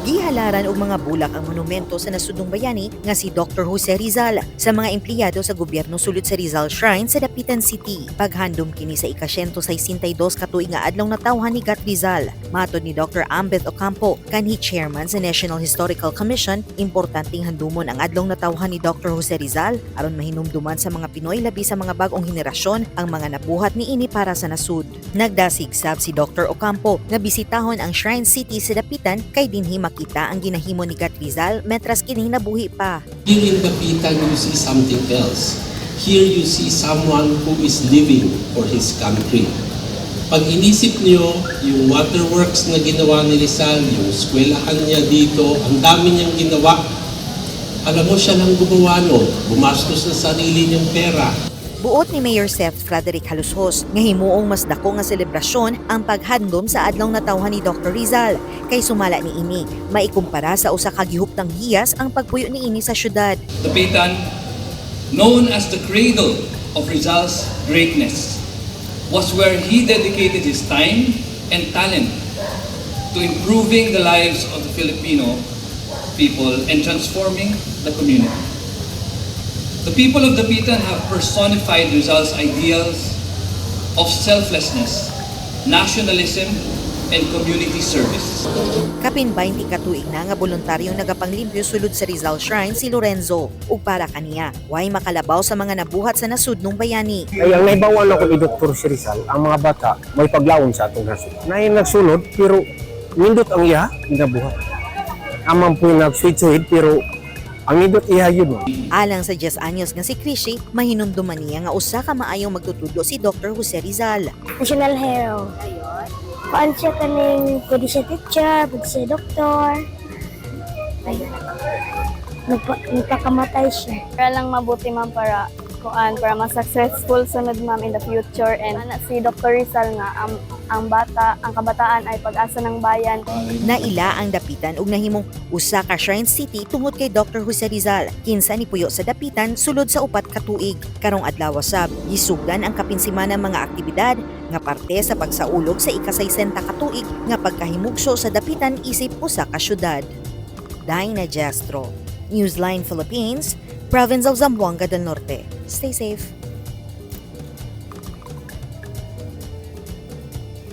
Gihalaran og mga bulak ang monumento sa nasudnong bayani nga si Dr. Jose Rizal sa mga empleyado sa gobyerno sulod sa Rizal Shrine sa Dapitan City. Paghandom kini sa ika-162 katuig nga adlaw natawhan ni Gat Rizal. Matod ni Dr. Ambeth Ocampo, kanhi chairman sa National Historical Commission, importanteng handumon ang adlaw natawhan ni Dr. Jose Rizal aron mahinumduman sa mga Pinoy, labi sa mga bag-ong henerasyon, ang mga nabuhat niini para sa nasud. Nagdasig sab si Dr. Ocampo nga bisitahon ang Shrine City sa Dapitan kay dinhi makita ang ginahimo ni Gat Rizal mentras kini nabuhi pa. Here in Dapitan, you see something else. Here you see someone who is living for his country. Pag inisip niyo, yung waterworks na ginawa ni Rizal, yung eskwelahan niya dito, ang dami niyang ginawa. Alam mo, siya lang gumawa nun. Gumastos na sarili niyang pera. Buot ni Mayor Seth Frederick Jalosjos nga himuong mas dako nga selebrasyon ang paghandom sa adlaw natawhan ni Dr. Rizal kay sumala ni ini, maikumpara sa usa ka gihuptang hiyas ang pagpuyo niini sa syudad. Dapitan, known as the cradle of Rizal's greatness, was where he dedicated his time and talent to improving the lives of the Filipino people and transforming the community. The people of Dapitan have personified Rizal's ideals of selflessness, nationalism, and community service. Kapin 20 ka tuig na nga voluntaryong nagapanglimpyo sulod sa Rizal Shrine si Lorenzo ug para kaniya, way makalabaw sa mga nabuhat sa nasudnong bayani. Ay, ang naibawan ako ni Dr. si Rizal, ang mga bata may paglaon sa atong nasod. Naay nagsulod pero nindot ang iya ginabuhat. Amang po nagsuid-suid pero ang nindot iya yun. Alang sa 10 anyos nga si Krishi, mahinumduman niya nga usa ka maayong magtutudlo si Dr. Jose Rizal. National hero. Kuan siya kaning pwede siya teacher, pwede siya doktor. Ay, nagpakamatay siya. Para lang mabuti, ma'am, para kuan, para mas successful sunod, ma'am, in the future. And ana si Dr. Rizal nga ang bata, ang kabataan ay pag-asa ng bayan. Naila ang Dapitan ug nahimong usa ka shrine city tungod kay Dr. Jose Rizal, kinsa nipuyo sa Dapitan sulod sa 4 ka tuig. Karong adlaw sab, gisugdan ang kapin semana mga aktibidad nga parte sa pagsaulog sa ika-60 ka tuig nga pagkahimugso sa Dapitan isip usa ka syudad. Dinah Jestro, Newsline Philippines, Province of Zamboanga del Norte. Stay safe.